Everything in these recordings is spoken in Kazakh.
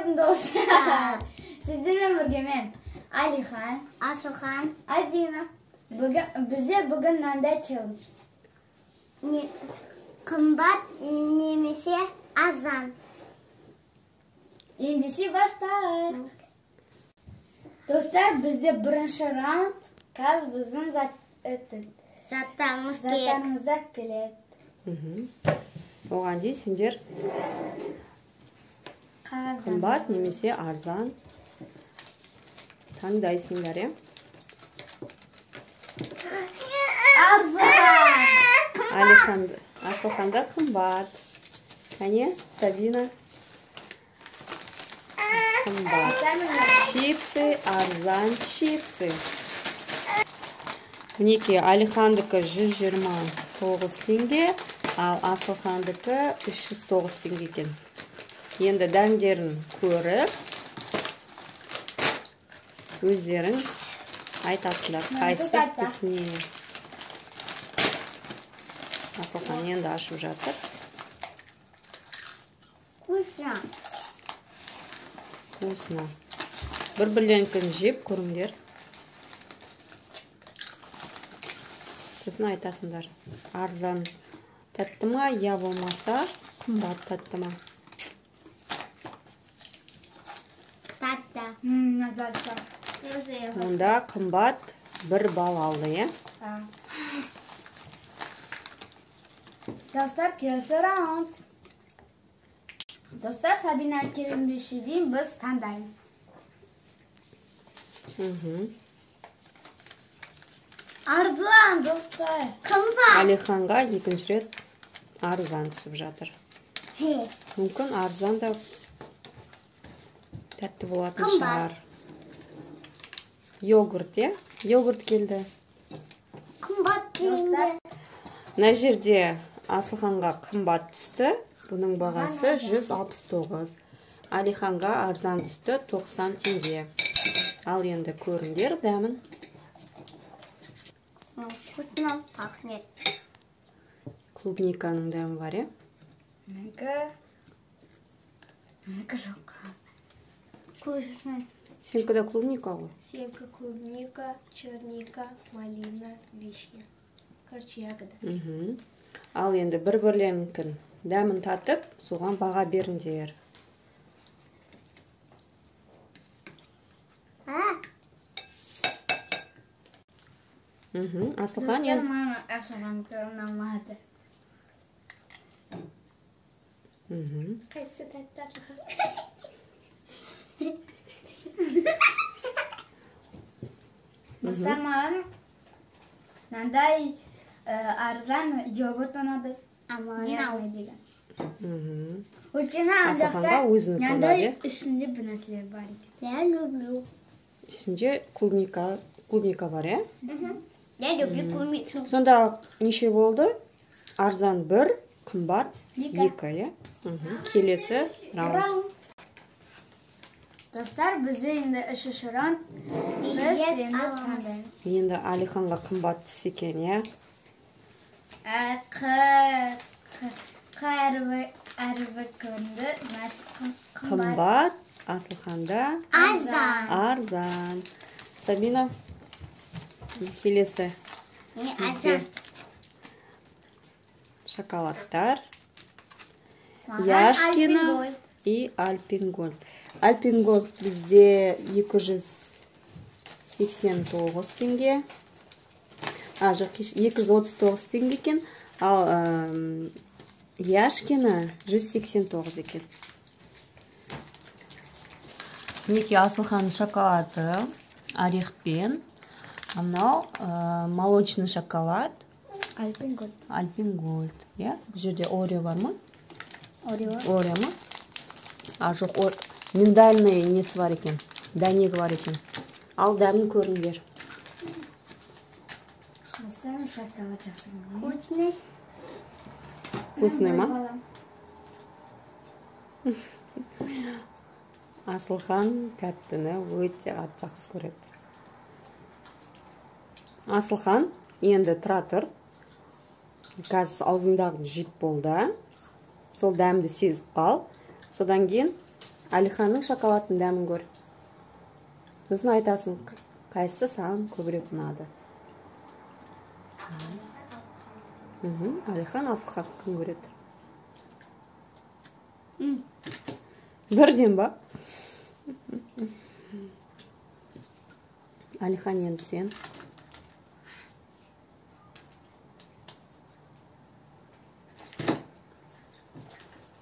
Сәлем, достар! Сіздермен бірге мен Алихан, Асылхан, Адина. Бүгін, бізде бүгін мынандай челлендж. Не, қымбат немесе арзан. Ендеше бастайық. Достар, бізде бірінші раунд. Қазір біздің Заттарымыз керек. заттарымызды келеді. Оған дейін сендер Қағаздан. қымбат немесе арзан таңдайсыңдар, иә? Арзан! Алихан, Асылханда қымбат. Кәне, Сабина. Қымбат. Достар, міне. Чипсы, арзан чипсы. Мінекей, Алихандікі 129 теңге, ал Асылхандікі 309 теңге екен. Енді дәмдерін көріп, өздерің айтасыңдар, қайсысы тәтті. вкуснее. Асылхан енді ашып жатыр. Вкусно. Вкусно. Бір-бірлерінікін жеп көріңдер. Сосын айтасыңдар, арзан тәтті ма, я болмаса қымбат тәтті ма? Тәтті. Тәтті. Мұнда қымбат 1 балл алды, иә? Достар, келесі раунд. Достар, Сабина келгенге дейін біз таңдаймыз. Арзан, достар. Қымбат. Алиханға екінші рет арзан түсіп жатыр. Мүмкін арзан да тәтті болатын Қымбат. шығар. Йогурт, иә? Йогурт келді. Қымбат Достар. дегенде. Мына жерде Асылханға қымбат түсті. Бұның бағасы 169. Алиханға арзан түсті 90 теңге. Ал енді көріңдер дәмін. Вкусно пахнет. Клубниканың дәмі бар, иә? Менікі. Менікі жоқ. Вкусно. Сенікі де клубника ғой. Сенька, клубника, черника, малина, вишня. Короче, ягода. Ал енді бір-бірлерінікін дәмін татып, соған баға беріңдер. А? Асылхан, Достар, енді маған Асылхандікі ұнамады. Қайсысы тәтті, Асылхан? Достар, маған мынандай арзан йогурт ұнады. А маған Нежный деген. Өйткені ана Асылханға жақта өзінікі мынандай ұнады, иә? ішінде бір нәрселер бар екен. Я люблю. Ішінде клубника бар, иә? Я люблю клубнику. Сонда неше болды? Арзан 1, қымбат Екі. 2, иә? Келесі раунд. Раунд. Достар, бізде енді үшінші раунд. Біз Билет енді аламыз. таңдаймыз. Енді Алиханға қымбат түс екен, иә? Қ, Қ, Қ әрібі көрінді, значит қымбат. Қымбат, Асылханда Арзан. арзан. Сабина, келесі Не бізде арзан. шоколадтар. Маған Яшкино Альпен Гольд. и Альпен Гольд. Альпен Гольд бізде 289 теңге. А, жоқ, 239 теңге екен. Ал Яшкино 189 екен. Мінекей Асылханның шоколады орехпен. Мынау молочный шоколад. Альпен Гольд. Альпен Гольд, иә? Бұл жерде Орео бар ма? Орео. Орео ма? А, жоқ, миндальный несі бар екен. Дәнегі бар екен. Ал дәмін көріңдер. Достар, шоколад жақсы көрмеймін. Вкусный. Вкусный ма? Балам. Асылхан тәттіні өте қатты жақсы көреді. Асылхан, енді тұра тұр. Қазір аузыңдағын жеп болды. Сол дәмді сезіп қал. Содан кейін Әлиханның шоколадының дәмін көр. Сосын айтасың, қайсысы саған көбірек ұнады. Әлихан Асылхандікін көреді. Бірден ба? Әлихан, енді сен.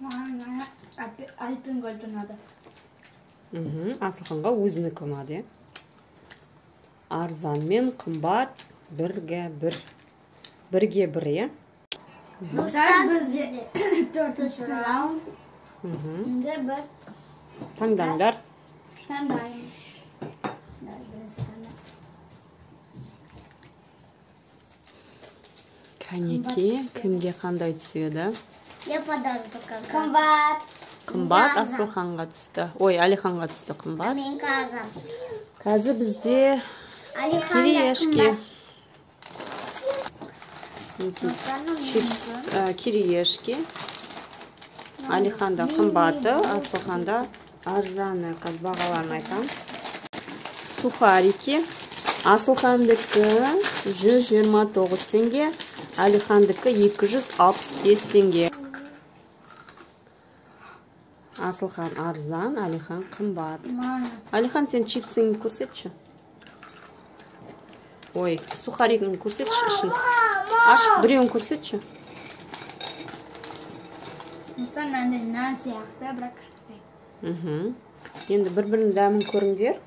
Маған Альпен Гольд ұнады. Асылханға өзінікі ұнады, иә? Арзан мен қымбат бірге бір. Бірге бір, иә? Достар, бізде төртінші раунд. Енді біз таңдаңдар. Таңдаймыз. Бірінші таңда. Кәнеке, кімге қандай түседі? Я подожду, когда. Қымбат. Қымбат Асылханға түсті. Ой, Әлиханға түсті қымбат. Мен қазір. Қазір бізде кириешки. Кириешки. Әлиханда қымбаты, Асылханда арзаны. Қазір бағаларын айтамыз. Сухарики. Асылхандікі 129 теңге, Әлихандікі 265 теңге. Асылхан арзан, Әлихан қымбат. Әлихан, сен чипсыңды көрсетші. Ой, сухаригіңді көрсетші ішін. Ашып біреуін көрсетші. Мұстан мынандай нан сияқты, бірақ кішкентай. Енді бір-бірінің дәмін көріңдер.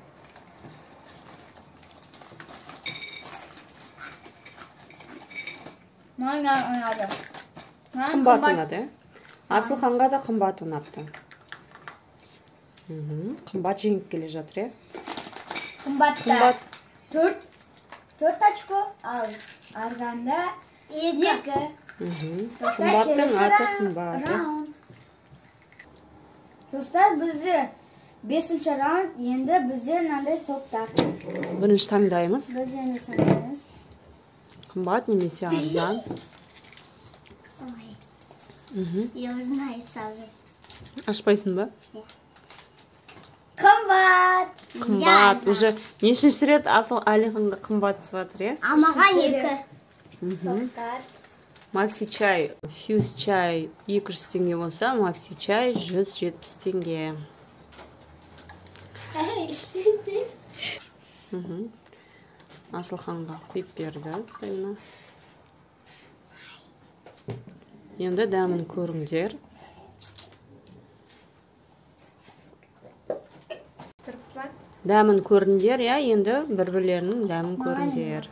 Маған ұнады. Қымбат ұнады, ә? Асылханға да қымбат ұнапты. Қымбат жеңіп келе жатыр, ә? Қымбатта 4 очко, ал арзанда 2. Қымбаттың аты қымбат. Достар, бізде 5-ші раунд, енді бізде мынандай соктар. Бірінші таңдаймыз. Біз енді таңдаймыз. Қымбат немесе арзан. Я узнаю сразу. Ашпайсың ба? Қымбат. Қымбат. Уже нешінші рет Асыл Әлиханға қымбат түсіп жатыр, иә? А маған 2. Соктар. Макси чай, фьюз чай 200 теңге болса, Макси чай 170 теңге. Асылханға құйып берді. Енді дәмін көріңдер. Дәмін көріңдер, иә, енді бір-бірлерінің дәмін көріңдер.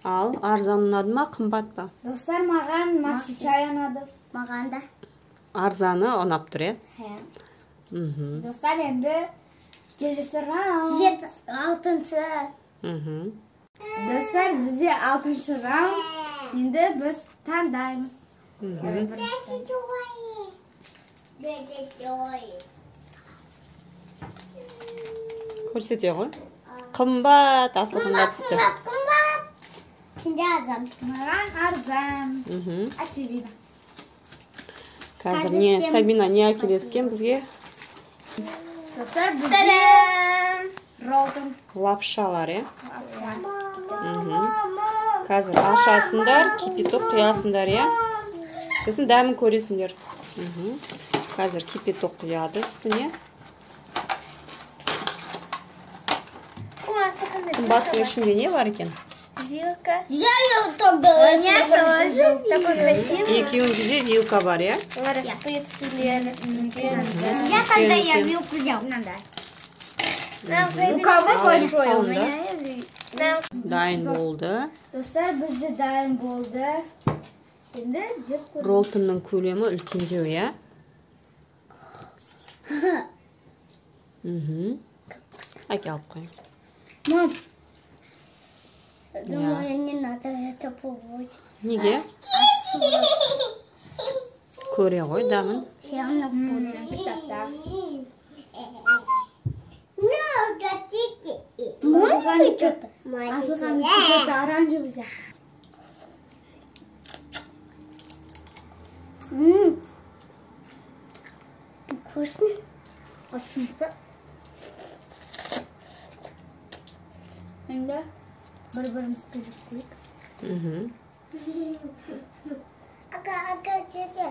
Ал, арзан ұнады ма, қымбат па? Достар, маған Макси чай ұнады. Маған да. Арзаны ұнап тұр, е? Достар, енді келесі раунд. 6-шы. Достар, бізде 6-шы раунд. Енді біз таңдаймыз. Көрсете ғой. Қымбат, Асылханға түсті. Қымбат. Сенде арзан. Маған арзан. Очевидно. Қазір не, Сабина не әкеледі екен бізге? Достар, бізде роллтон. Лапшалар, е? Қазір ашасыңдар, кипяток құясыңдар, е? Сосын дәмін көресіңдер. Қазір кипяток құяды үстіне. Қымбаттың ішінде не бар екен? Вилка. Я ее там была. У меня тоже. Такой красивый. Екеуінде де вилка бар, иә? Я тогда я вилку взял. У кого большой? У меня. Дайын болды. Достар, бізде дайын болды. Енді жеп көрейік. Роллтонның көлемі үлкендеу, иә? Әке алып қояйын. Мам, думаю, не надо это пробовать. Неге? Көре ғой дәмін. Все равно буду. Ну, хотите? Асылханікі оранжевый сияқты. Вкусно. Очень вкусно. Енді бір-бірімізді жеп көрейік. Ага, ага, тетя.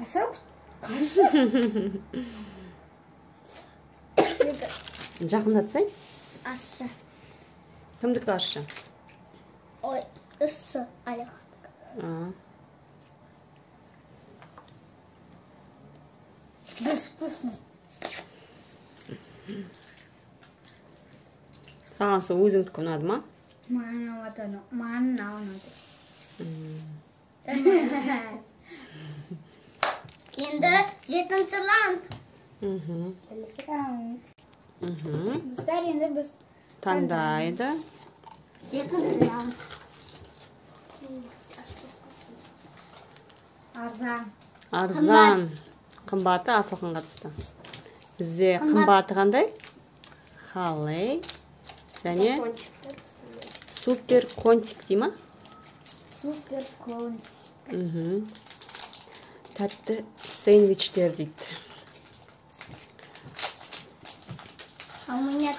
Асыл? Жақындатсай. Асы. Кімдікі ащы? Ой, ысы, Алихан. Безвкусно. Саған сол өзіңдікі ұнады ма? Маған ұнады. Маған ұнады. Енді жетінші раунд. Келесі раунд. Достар, енді біз таңдайды. Жетінші раунд. Арзан. Арзан. Қымбаты Асылханға түсті. Бізде қымбаты қандай? Халей және супер контик дей ма? Супер контик. Тәтті сэндвичтер дейді.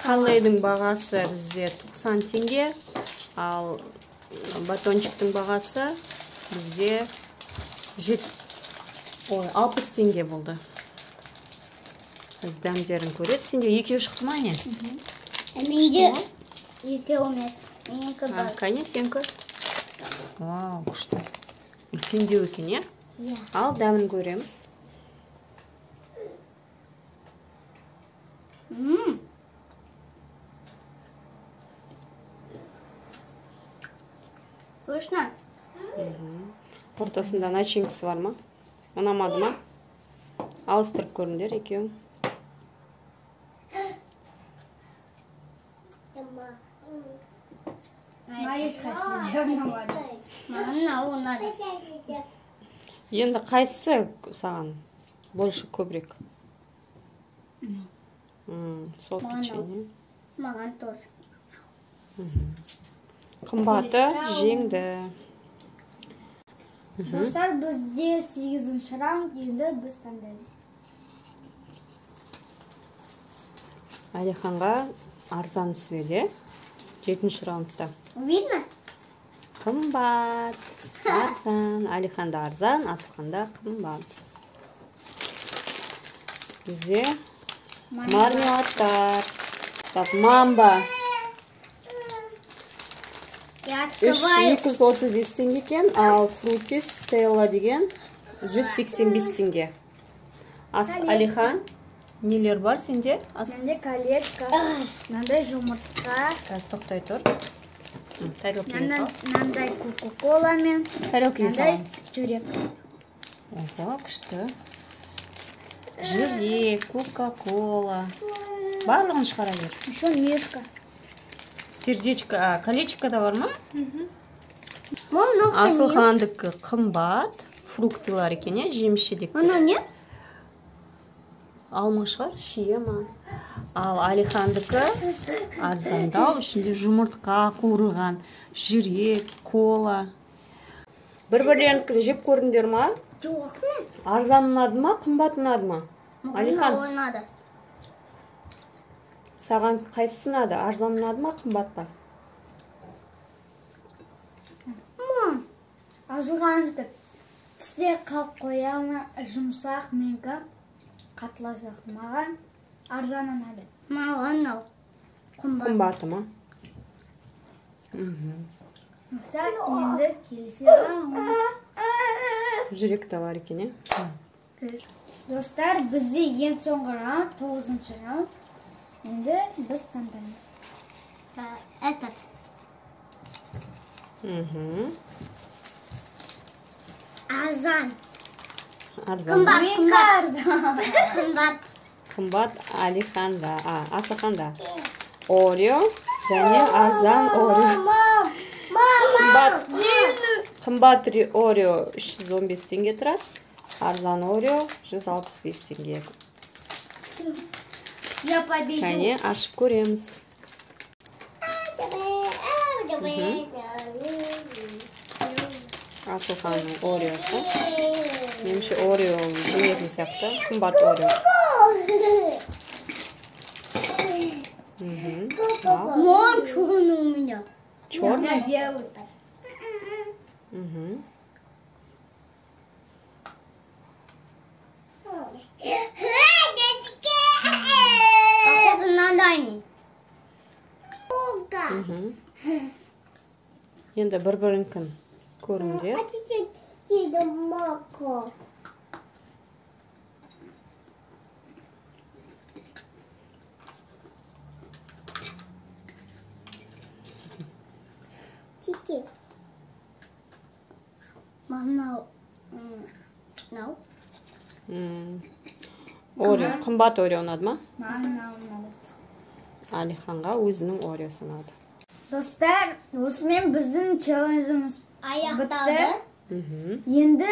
Халейдің бағасы бізде 90 теңге, ал батончиктің бағасы бізде 60 теңге болды. Біз дәмдерін көреді. Сенде екеу шықты ма не? Менде екеу емес. Менікі бар. Кәне, сенікі? Вау, күшті. Үлкендеу екен, иә? Иә. Ал дәмін көреміз. Вкусно. Ортасында начинкасы бар ма? Ұнамады ма? Ауыстырып көріңдер екеуін. Маған ешқайсысы де ұнамады. Маған мынау ұнады. Енді қайсысы саған больше көбірек? Сол печенье. Маған тоже. Қымбаты жеңді. Достар, бізде 8-ші раунд, енді біз таңдаймыз. Әлиханға арзан түседі, 7-ші раундта. Видно? Қымбат, арзан. Әлиханда арзан, Асылханда қымбат. Бізде мармеладтар. Так, мамба. 235 теңге екен, ал Фрутис Стелла деген 185 теңге. Алихан, нелер бар сенде? Менде колечко, мынандай жұмыртқа. Қазір тоқтай тұр. Тарелкіге сал. Мынандай кока-кола мен тарелкіге саламыз. Жүрек. Ого, күшті. Жүрек, кока-кола. Барлығын шығара бер. Еще мишка. Сердечко, колечко да бар ма? Асылхандікі қымбат, фруктылар екен, жеміс жидектер. Мынау не? Алма шығар, шие ма? Ал Алихандікі арзандау, ішінде жұмыртқа қуырылған, жүрек, кола. Бір-бірлерінікін жеп көрдіңдер ма? Жоқ мен. Арзан ұнады ма, қымбат ұнады ма? Алихан. Ұнады. Саған қайсысы ұнады? Арзан ұнады ма, қымбат па? Асылхандікі тісте қалып қоя ма, жұмсақ, менікі қатыла сияқты. Маған арзан ұнады. Маған мынау қымбат. Қымбаты ма? Достар, енді келесі раунд. Жүрек те бар екен, е? Достар, бізде ең соңғы раунд, 9-шы раунд. Енді біз таңдаймыз. Этот. Арзан. Арзан. Қымбат, қымбат. Қымбат. Қымбат Алиханда, Асылханда. Орео және арзан Орео. Мама. Қымбат Орео 315 теңге тұрады. Арзан Орео 165 теңге. Я победил. Кәне, ашып көреміз. Асылханның Ореосы. Меніңше, Орео жемейтін сияқты. Қымбат Орео. Ал, Вон черный у меня. У черный. меня белый. Похоже на Дани. Енді бір бірінкін көріңдер. Мынау, мынау. Орео, қымбат Орео ұнады ма? Маған мынау ұнады. Алиханға өзінің Ореосы ұнады. Достар, осымен біздің челленджіміз Аяқталды. бітті. Енді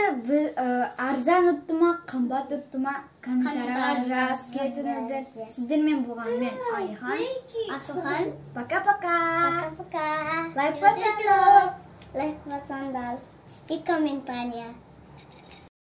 арзан ұтты ма, қымбат ұтты ма, комментарийға жазып кетіңіздер. Сіздермен болған мен, Алихан. Асылхан. Пока-пока. Пока-пока. Лайк басыңдар. Лайк басыңдар. И комментарий.